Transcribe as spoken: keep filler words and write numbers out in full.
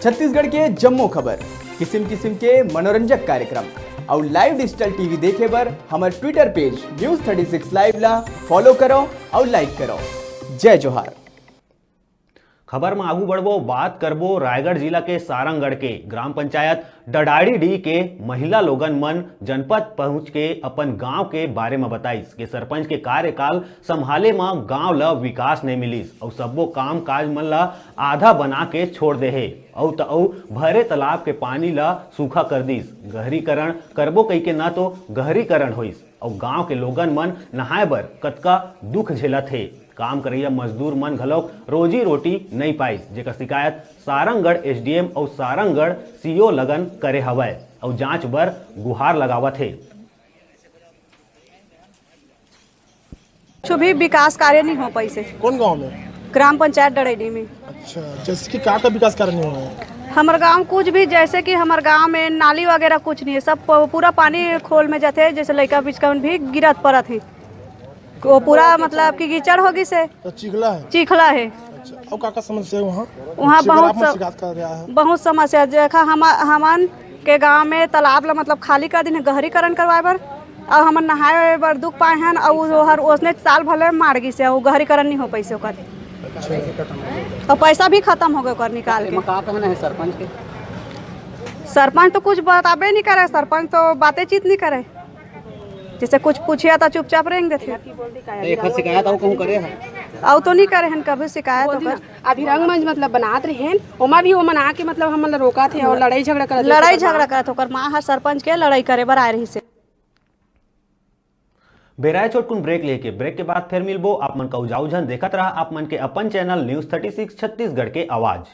छत्तीसगढ़ के जम्मो खबर, किसिम किसिम के मनोरंजक कार्यक्रम अउ लाइव डिजिटल टीवी देखे बर हमर ट्विटर पेज न्यूज़ थर्टी सिक्स लाइव ला फॉलो करो अउ लाइक करो। जय जोहार। खबर म आगू बढ़बो, बात करबो रायगढ़ जिला के सारंगढ़ के। ग्राम पंचायत डडाड़ी डी के महिला लोगन मन जनपद पहुंच के अपन गांव के बारे म बताइस के सरपंच के कार्यकाल संभाले म गांव ल विकास नइ मिलिस अउ सब्बो काम काज मन ल आधा बना के छोड़ दे हे। अउ त अउ भरे तालाब के पानी ल सूखा कर दिस। गहरीकरण करबो कहिके न तो गहरीकरण होइस अउ गांव के लोगन मन नहाए बर कतका दुख झेलत हे। काम करइया मजदूर मन घलोक रोजी रोटी नइ पाइस, जेकर शिकायत सारंगढ़ एसडीएम अउ सारंगढ़ सीओ लगन करे हवय अउ जांच बर गुहार लगावत हे। कुछ भी विकास कार्य नहीं हो पाइस हे। कौन गांव में? ग्राम पंचायत डड़ैनी में। अच्छा, जैसे कि का का विकास कार्य नहीं हुआ है? हमर गांव कुछ भी, जैसे कि हमर गांव में नाली वगैरह कुछ नहीं है, सब प- पूरा पानी खोल में जाते हैं, जैसे लड़का बिचकन भी गिरत पड़त है। वो पूरा मतलब कि कीचड़ हो गिस हे, तो चिखला है। चिखला है। अच्छा, और का का समस्या है वहाँ? वहाँ जेकर बहुत आप मन स- शिकायत कर रहा है। बहुत समस्या, देखा हम हमन के गांव में तालाब ला मतलब खाली कर दिन, गहरीकरण करवाए बर, और हमन नहाए बर दुख पाए हन, और वो हर ओसने साल भर ले मार गिस हे, वो गहरीकरण नहीं हो पाइस हे ओकर, और पैसा भी खत्म हो गए ओकर निकाल के। का कहना है सरपंच के? सरपंच तो कुछ बताबे नहीं करे, सरपंच तो बातें चीत नहीं करे, जैसे कुछ पूछे तो चुपचाप रेंग देते। तो एक शिकायत और कहूँ करे है? और तो नहीं करे हन कभी शिकायत ओकर। अभी रंगमंच मतलब बनात रहेन, ओमा भी ओमन आके मतलब हमन ला रोकत हे और लड़ाई झगड़ा करत हे। लड़ाई झगड़ा करत, ओकर माँ हर सरपंच के लड़ाई करे बर आए रहिस हे। बेराए छोटकुन ब्रेक लेके, ब्रेक के बाद फिर मिलबो। आप मन का उजाऊ झन देखत रहा आप मन के अपन channel news thirty six Chhattisgarh के आवाज।